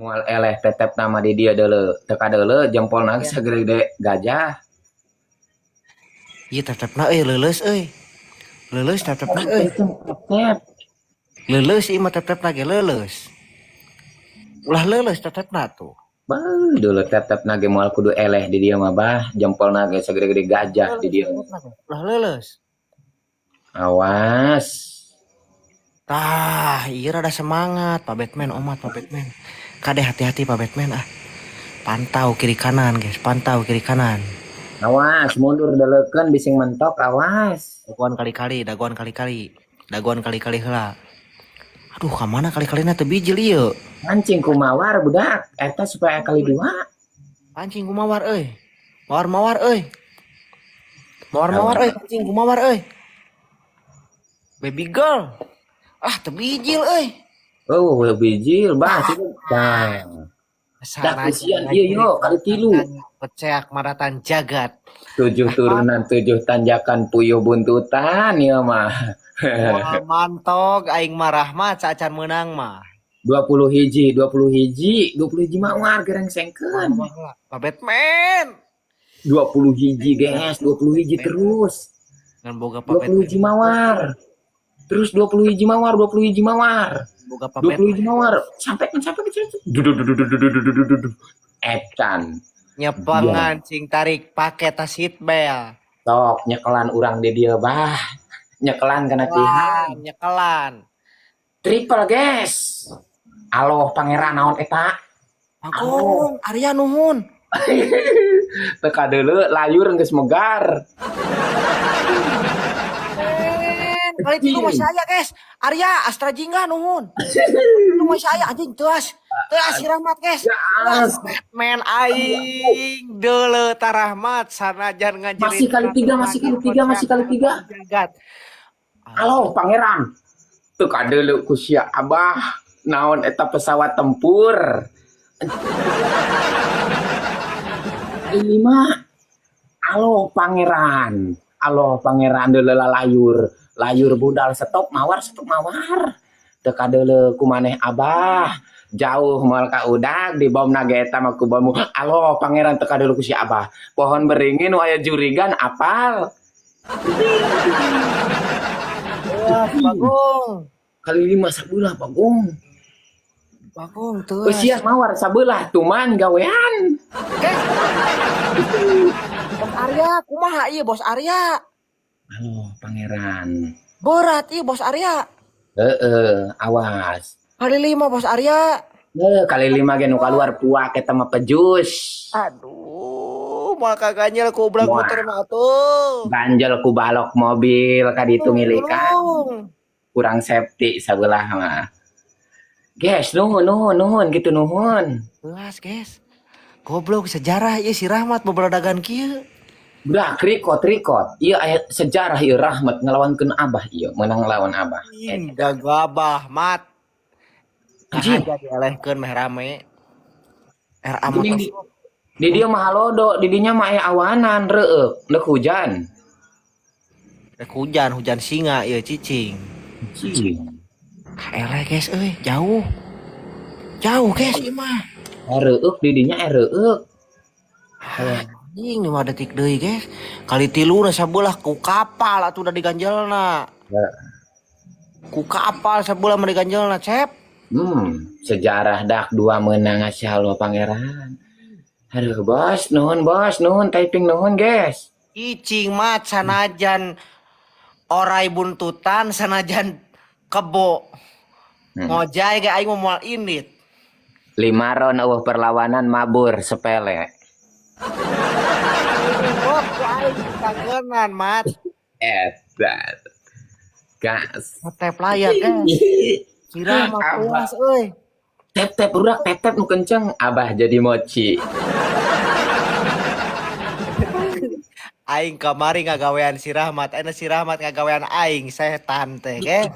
Moal eleh tetep nama di dia deuleu. Teu kadeuleu jempolna Ya. Sagede gajah. Ieu tetepna euy, leuleus euy. Leuleus tetepna euy. Tetep. Leuleus ieu mah, tetepna ge leuleus. Ulah leuleus tetepna tuh. Bah, deuleu tetepna ge moal kudu eleh di dieu mah, bah. Jempolna ge sagede-gede gajah di dieu. Ulah leuleus. Awas. Tah, ieu rada semangat Pak Batman, omat Pak Batman. Kade hati-hati Pak Batman ah. Pantau kiri kanan, guys, pantau kiri kanan. Awas, mundur deuleukeun bising mentok, awas. Dagoan kali-kali, dagoan kali-kali. Dagoan kali-kali heula. Aduh, ka mana kali-kalina teu bijil ieu? Mancing ku mawar budak, eta supaya kali dua. Pancing ku mawar euy. Mawar-mawar euy. Mawar-mawar euy, pancing ku mawar euy. Baby girl. Ah, teu bijil euy. Oh, bijil, bah, itu. Nah. Dah kesian ieu yo kali tilu. Peceak maratan jagat. Tujuh turunan, tujuh tanjakan, puyuh buntutan ieu mah. Wah, mantog aing mah Rahmat saacan meunang mah. 20 hiji, 20 hiji, 20 hiji mawar gerengsengkeun. Pak Batman. 20 hiji, guys, 20 hiji terus. Ngan boga Pak 20 hiji Batman. Mawar. Terus 20 hiji mawar, 20 hiji mawar. Boga Pak 20 hiji Batman. Mawar. Sampai kan sampai ke dudu dudu dudu dudu dudu dudu. Etan. Nyepengan cing tarik pake tas seat belt. Tok nyekelan urang di dieu, bah. Nyekelan kana tihang. Nyekelan. Triple, guys. Aloh pangeran, naon eta? Bagong, Arya nuhun. Teu kadeuleu layur geus megar. Men, kali itu masih aya, guys. Arya Astra Jingga nuhun. Itu masih aya anjing, teuas. Teuas si Rahmat, guys. Gas. Batman aing deuleu ta Rahmat sanajan ngajerit. Masih kali tiga, masih kali tiga, masih kali tiga. Jagat. Halo pangeran. Teu kadeuleu ku sia abah. Naon eta pesawat tempur? Ini mah. Alo pangeran. Alo pangeran, deuleu layur. Layur budal, stop mawar, stop mawar. Teu kadeuleu ku maneh abah. Jauh moal ka udag di bom ge eta mah ku bom. Alo pangeran, teu kadeuleu ku si abah. Pohon beringin nu aya jurigan apal. Wah, Bagong. Kali lima sabelah, Bagong. Bagong teuas. Eusian mawar sabelah tuman gawean. Guys. Bos Arya, kumaha ieu Bos Arya? Halo pangeran. Berat ieu Bos Arya. Heeh, awas. Kali lima Bos Arya. Eh, kali lima ge nu kaluar puak eta mah pejus. Aduh, moal kaganjel ku ubrag Wah. motor mah atuh. Ganjel ku balok mobil ka ditu ngilikan. Tolong. Kurang safety sabelah mah. Guys, nuhun nuhun nuhun gitu nuhun. Jelas, guys. Goblok sejarah ieu si Rahmat bebeledagan kieu. Udah record record. Ieu aya sejarah ieu, Rahmat ngelawankeun Abah ieu, menang lawan Abah. Ih, gagabah mat. Anjing. Kahaja dielehkeun meh rame. RA Geuning motor. Di dieu mah halodo, di dinya mah aya awanan reueuk, leuk hujan. Rek hujan, hujan singa ieu cicing. Anjing. Kaeleh, guys euy, jauh. Jauh, guys, ieu mah. Reueuk di dinya, reueuk. Anjing, 5 detik deui, guys. Kali tilu na sabelah ku kapal atuh udah diganjelna. Ya. Ku kapal sabelah mah diganjelna, Cep. Sejarah dak dua menang Allah pangeran. Aduh bos, nuhun bos, nuhun typing nuhun, guys. Cicing mat sanajan orai buntutan sanajan kebo. Ngojay ge aing mah moal indit. Lima ron euweuh perlawanan mabur sepele. Oh, ku aing ditanggenan, mat. Edan. Gas. Tap layar, guys. Kira mah Abah. puas euy. Tep tep budak tep tep nu kenceng abah jadi mochi. Aing kamari ngagawean si Rahmat, ayeuna si Rahmat ngagawean aing setan teh, ge.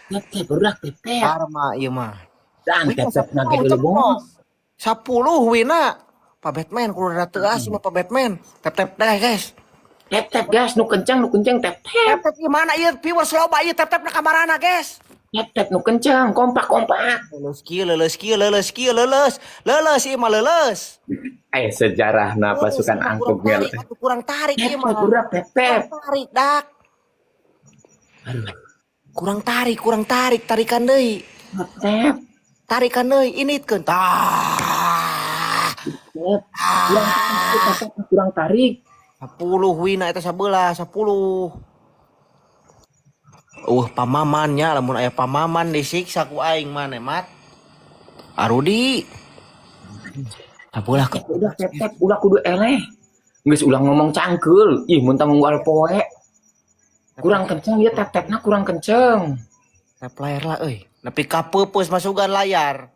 Tep tep budak tep tep. Karma ieu mah. Dan tep tep nage dulu bos. 10 wina. Pak Batman kudu rada teuas mah Pak Batman. Tep tep deh, guys. Tep tep gas nu kenceng tep tep. Tep tep gimana ieu viewers loba ieu tep tep na kamarana, guys. Tap tap nu kenceng, kompak kompak. Leuleus kieu, leuleus kieu, leuleus kieu, leuleus. Leuleus ieu mah leuleus. Eh, sejarah na Leuleus pasukan ieu mah kurang angkognya. tarik atuh, kurang tarik Tap ieu tap mah. udah tap tap. Kurang tarik dak. Aduh, Kurang tarik, tarikan deui. tap tap. Tarikan deui, initkeun. Tah. Tap. Kurang tarik, tap tap, kurang tarik. 10 wina eta sabelah, 10. Pamamannya lamun aya pamaman disiksa ku aing maneh mat. Arudi. Sabelah ke Udah tap tap, ulah kudu eleh. Geus ulah ngomong cangkeul. Ih, mun tanggung poe. Kurang kenceng ya tap tapna kurang kenceng. Tap layar lah euy. Nepi ka peupeus masukan layar.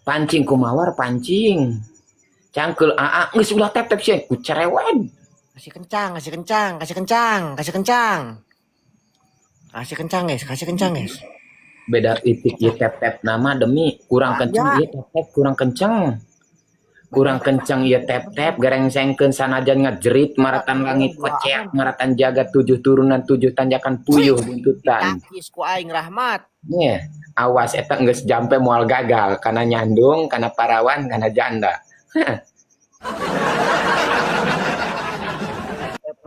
Pancing ku mawar pancing. Cangkeul aa geus ulah tap tap sih ku cerewet. Kasih kencang, kasih kencang, kasih kencang, kasih kencang. Kasih kencang guys, kasih kencang guys. Beda itik ieu tap tap nama demi kurang kenceng Aya. ieu tap tap kurang kenceng. Kurang kenceng ieu tap tap gerengsengkeun sanajan ngejerit maratan langit koceak maratan jagat tujuh turunan tujuh tanjakan puyuh buntutan. Takis ku aing Rahmat. Nya, awas eta geus jampe moal gagal kana nyandung, kana parawan, kana janda.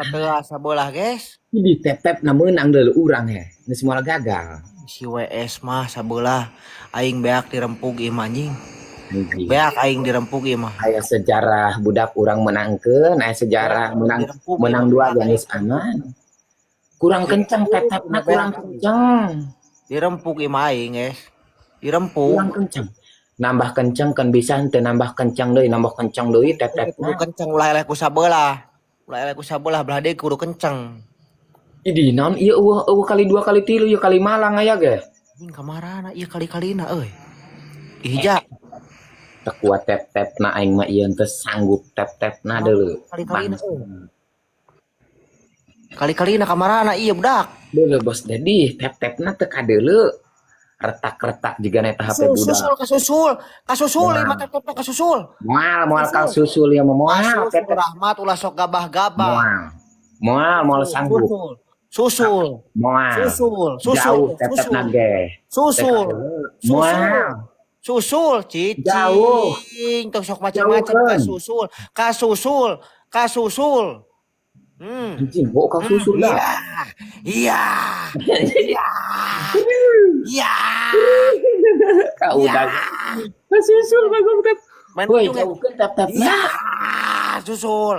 Teu sabelah guys. Di tap tap na meunang deuleu urang he, geus moal gagal. Si WS mah sabelah aing beak dirempug ieu mah anjing. Anjing. Beak aing dirempug ieu mah. Aya sejarah budak urang menangkeun, aya sejarah menang Dirempug ieu menang mah. dua garis aman. Kurang kenceng tap tapna kurang kenceng. Dirempug ieu mah aing guys. Dirempug. Kurang kenceng. Nambah kenceng kan bisa henteu nambah kenceng deui, nambah kenceng deui tap Kudu tapna. kenceng ulah eleh ku sabelah. Ulah eleh ku sabelah belah deui kudu kenceng. Idi naon ieu eueuh eueuh kali dua kali tilu ieu kali Malang aya ge. Anjing kamarana ieu kali-kalina euy. Ih ja. Teu kuat tap tapna aing mah ieu teu sanggup tap tapna deuleu. Kali-kalina euy. Kali-kalina kamarana ieu budak. Deuleu bos Dedi, tap tapna teu kadeuleu. Retak-retak jiga eta HP budak. Susul kasusul, kasusul ieu mah tap tapna kasusul. Moal moal kasusul ieu mah moal Kasusul tap tap. Rahmat ulah sok gabah-gabah. Moal. Moal moal sanggup. Susul. Susul. Moal. Susul, susul, Jauh tap tapna susul. ge. Susul. Moal. Susul, cicing. Jauh. Tong sok macam-macam Jauhkeun. kasusul, kasusul, kasusul. Anjing, kok kasusul dah. Iya. Iya. Iya. Kau udah. Kasusul bagong tap. Main Woi, ujung ya. jauhkeun tap tapna. Iya, susul.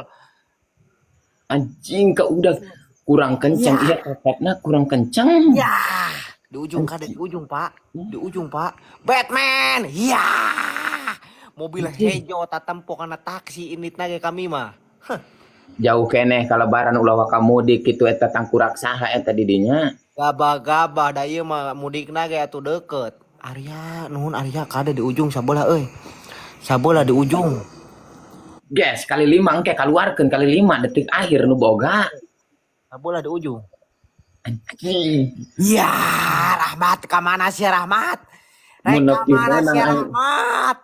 Anjing, kau udah kurang kenceng. Iya, tap tapna kurang kenceng. Ya. Di ujung kada di ujung, Pak. Di ujung, Pak. Batman. Iya. Mobil hejo tatempo kana taksi init ge kami mah. Heh. Jauh keneh kalebaran ulah waka mudik kitu eta tangkurak saha eta di dinya. Gabah-gabah da ieu mah mudikna ge atuh deket. Arya, nuhun Arya kade di ujung sabelah euy. Sabelah di ujung. Guys, kali lima engke kaluarkeun kali lima detik akhir nu boga. Sabelah di ujung. Anjing. Ya, Rahmat ka mana sih Rahmat? Rek Mun ka nepi mana menang sih aing. Rahmat?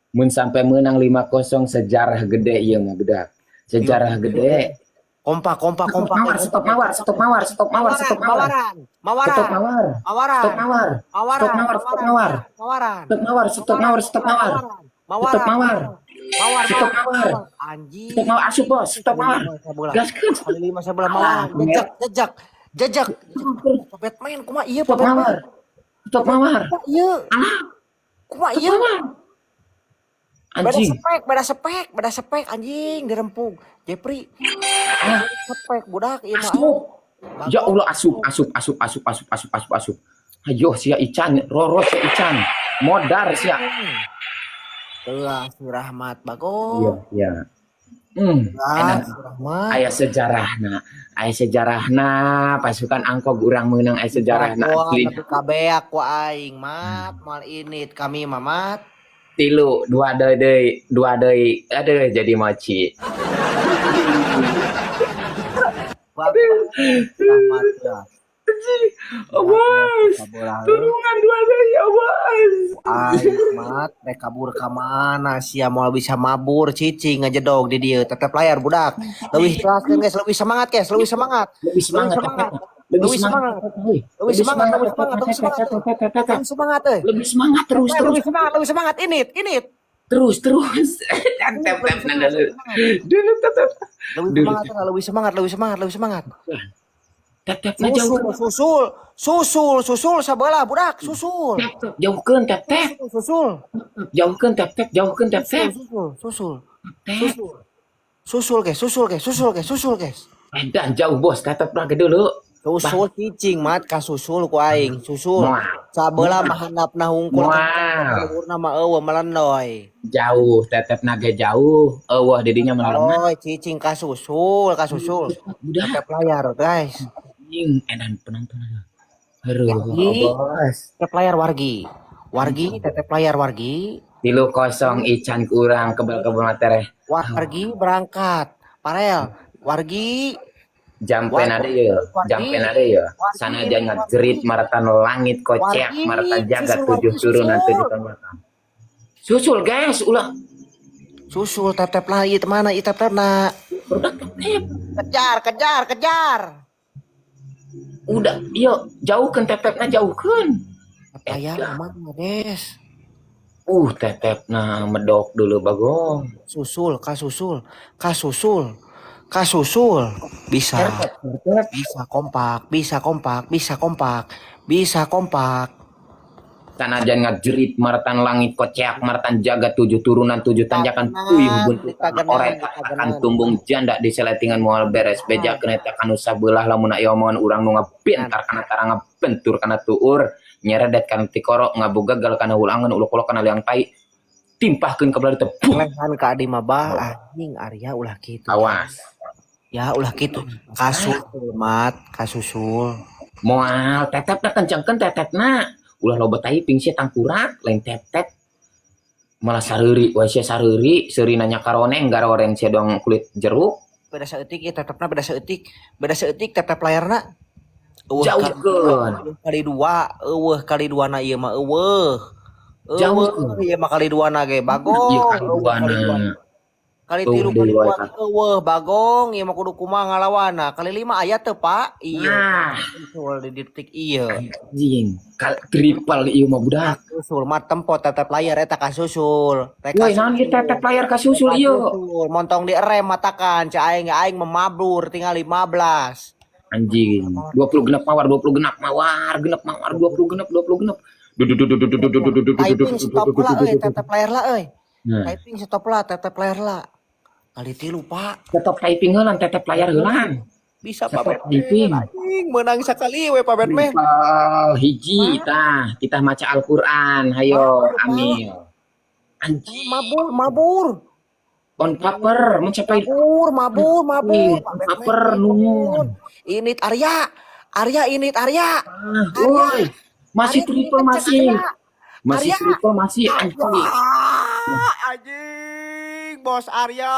Mun sampai menang 5-0 sejarah gede ieu mah budak. Sejarah gede. Kompak, kompak, Stop kompak. mawar, stop mawar, stop mawar, stop mawar, stop mawar. Mawaran, mawaran, Stop mawar. mawaran, Stop mawar. mawaran, Stop mawar, stop mawar. mawaran, Stop mawar, stop mawar, stop mawar. mawaran, Stop mawar. mawar, Stop mawar. Anjing. Stop mawar asup bos, stop mawar. Sabelah. Gaskeun. Kali lima sabelah Alah, mawaran. Jejak, jejak, jejak. Batman kumaha ieu Stop mawar. Stop mawar. Kumaha ieu? Alah, Kumaha stop ieu? mawar. Beda Anjing. spek, beda spek, beda spek anjing dirempug. Jepri. Ah, Spek budak ieu mah. asup. Ya Allah asup, asup, asup, asup, asup, asup, asup, asup. Ayo sia Ican, roro sia Ican. Modar sia. Telah si Rahmat Iya, bagong. iya. Telah Enak. si Rahmat. Aya sejarahna pasukan angkog urang meunang aya sejarahna Wah, asli. tapi kabeak ku aing mat, moal init kami mah mat. Tilu, dua deui deui, dua deui, aduh jadi mochi. Bagong Rahmat ya. Awas, Sabelah tulungan dua deui, awas. Aing mat, rek kabur ka mana sia moal bisa mabur cicing ngajedog di dieu tetep layar budak. Leuwih jelaskeun guys, leuwih semangat guys, leuwih semangat. Lebih semangat, Leuwih semangat. Lebih Lebih semangat, semangat. euy. Lebih semangat, lebih semangat, lebih semangat, euy. Lebih semangat euy. Lebih semangat terus terus Lebih semangat, lebih semangat. Init, init. Terus terus. Tap tap nanda dulu. Dulu tetap. Lebih Dulu. Semangat, lebih semangat, lebih semangat, lebih semangat. Tap tap na jauh. Susul, susul, susul, susul sabelah budak, susul. Tap tap jauhkeun tap tap. Susul, susul. Jauhkeun tap tap, jauhkeun tap tap. Susul, susul, Tap. Susul. Susul, guys, susul, guys, susul, guys, susul, guys. Edan jauh, bos, tetap lah dulu. Susul cicing mat kasusul ku aing, susul. Moal. Sabelah mah handapna hungkul. Moal. Luhurna mah eueuh melendoy. Jauh, tetep naga jauh. Eueuh didinya melalemah. Oh, cicing kasusul, kasusul. Budak Tetep layar, guys. Anjing, edan penonton aja. Aduh, Wargi. Bos. Tetep layar wargi. Wargi, tetep layar wargi. 3-0 ican kurang kebal-kebal materi. Wargi berangkat. Parel, wargi. Jampen ada ya, jampen ada ya. Sanajan ngajerit maratan langit kocek Wargi, maratan jagat susul, tujuh wargi, turunan susul. Tujuh tanjakan. Susul guys, ulah. Susul tep tep lah, ieu mana ieu tep tep na. Udah tep. Kejar, kejar, kejar. Udah, yuk jauhkan tep tepna, jauhkan. Tep layar mana, Des? Tetepna medok dulu bagong. Susul, kasusul, kasusul, kasusul. Bisa, bisa kompak, bisa kompak, bisa kompak, bisa kompak. Sanajan ngajerit maratan langit kocek maratan jagat tujuh turunan tujuh tanjakan puyuh buntutan oret akan tumbung janda di seletingan moal beres beja kena kanu sabelah lamun aya omongan urang nu ngapintar kana tarang ngabentur kana tuur nyeredet kana tikoro ngabugagal kana ulangan uluk-uluk kana liang tai timpahkeun ka belah tepung. Lehan ka adi mah bah anjing Arya ulah kitu. Awas. Ya ulah kitu. Kasusul mat, kasusul. Moal tetepna, kencengkeun tetepna, ulah loba typing sia tangkurak lain tep-tep malah sareuri wae sia, sareuri seuri nanya karoneng garoreng sia doang kulit jeruk. Beda saeutik ieu tetepna, beda saeutik. Beda saeutik tetep layarna. Eueuh Jauhkeun. Kali dua, eueuh kali dua na ieu mah eueuh. Eueuh Jauhkeun. Ieu mah kali dua na ge bagong. Ieu kali Eueuh dua kali dua. na. Kali Eueuh tilu deui kali wae dua ka. Eueuh bagong ieu mah kudu kumaha ngalawanna. Kali lima aya teu, Pak? Iya. Nah. Susul di detik ieu. Anjing, kal triple ieu mah budak. Susul mah tempo tetep layar eta kasusul. Rek Woi, naon ieu tetep layar kasusul ieu? Kasusul, montong di rem matakan cek aing aing memabur tinggal 15. Anjing, 20 genep mawar, 20 genep mawar, genep mawar, 20 genep, 20 genep. Typing stop lah euy, tetep layar lah euy. Nah, Typing stop lah, tetep layar lah. Kali tilu, Pak. Tetep typing heulan, tetep layar heulan. Bisa Pak Stop Batman. typing. Anjing, menang sekali we Pak Batman. Triple hiji tah, kita maca Al-Qur'an, hayo amil. Anjing, Mabur, mabur. On paper mencapai Mabur, mabur, mabur. Ih, Pak on Batman. paper nuhun. Ini Arya. Arya ini Arya. Ah, woi, masih Arya, triple ini masih. Arya. Masih Arya. triple masih anjing. Wah, anjing, bos Arya,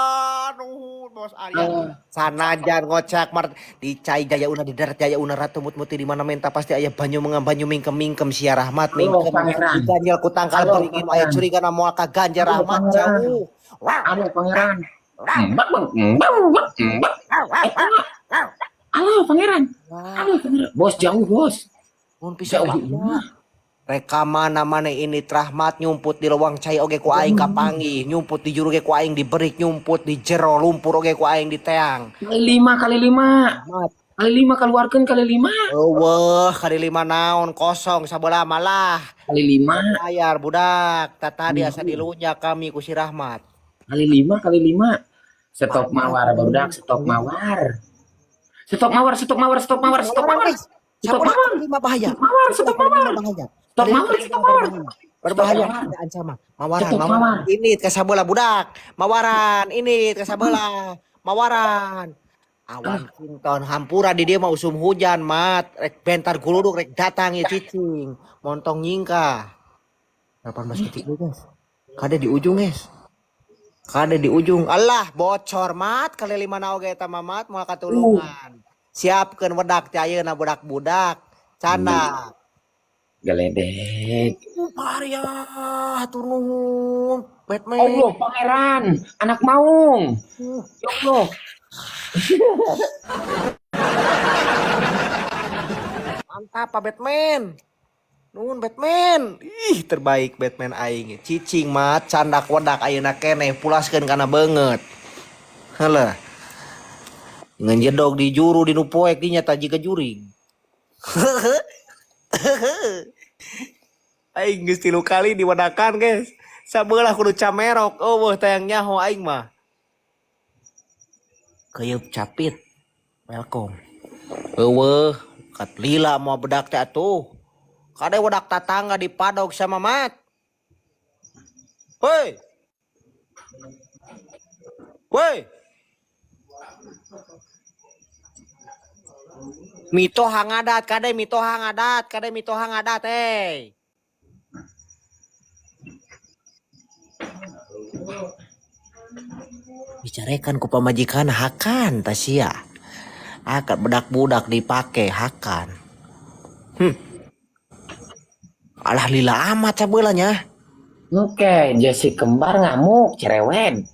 nuhun bos Arya. Ah. Sanajan ngocak mart di cai jaya una di darat jaya una ratu mut muti di mana menta pasti aya banyu mengam banyu mingkem mingkem sia rahmat Halo, mingkem pangeran. diganjel ku tangkal Halo, beringin aya pangeran. curiga na moal ka Ganjar Halo, Rahmat pangeran. jauh. Wah, Halo pangeran. Mbak bang, mbak mbak mbak. Eh, halo pangeran. Halo pangeran. Bos jauh bos. Mun pisan Jauh. Pak. Rekaman namanya ini Rahmat nyumput di lewang cai oge ku aing kapanggih, nyumput di juru ge ku aing diberik, nyumput di jero lumpur oge ku aing di teang. Kali lima kali lima. Rahmat. Kali lima keluarkan kali lima. Eueuh, kali lima naon kosong sabelah malah. Kali lima. Layar budak, tadi asa dilunya kami ku si Rahmat. Kali lima kali lima. Stop mawar barudak, stop mawar. Stop mawar, stop mawar, stop mawar, stop mawar. Stop Sabelah mawar. kali lima bahaya. Stop mawar, stop Kali mawar. lima bahaya. Stop Kali mawar, lima stop mawar. berbahaya. Stop mawar. Ada ancaman. Mawaran, Stop mawaran. mawar. Ini ke sabelah budak. Mawaran, ini ke sabelah. Mawaran. Awan kinton hampura di dia mah usum hujan mat rek bentar guluduk rek datang ya cicing montong nyingkah 18 detik dulu, guys. Kade di ujung, guys. Kade di ujung. Allah bocor mat kali lima na oge eta mah mat moal katulungan. Siapkeun wedak ti ayeuna budak-budak. Canda. Geledek. Arya, hatur nuhun. Batman. Allah pangeran, anak maung. Ya Allah. Mantap Pak Batman. Nuhun Batman. Ih, terbaik Batman aing. Cicing Mat, candak wedak ayeuna keneh pulaskeun kana beungeut. Heulah. Ngejedog di juru di nu poek di nyata jiga jurig. Aing geus 3 kali diwedakan, guys. Sabelah kudu camerok. Eueuh tayang nyaho aing mah. Keuyeub capit. Welcome. Eueuh, kat lila mau bedak teh atuh. Kade wedak tatangga dipadog sama Mat. Hoi. Woi. Mitoha ngadat, kade mitoha ngadat, kade mitoha ngadat, hei. Bicarekan ku pamajikan hakan tasia. Akan bedak-budak dipake hakan. Alah lila amat sabelahnya. Oke, Jesse kembar ngamuk, cerewet.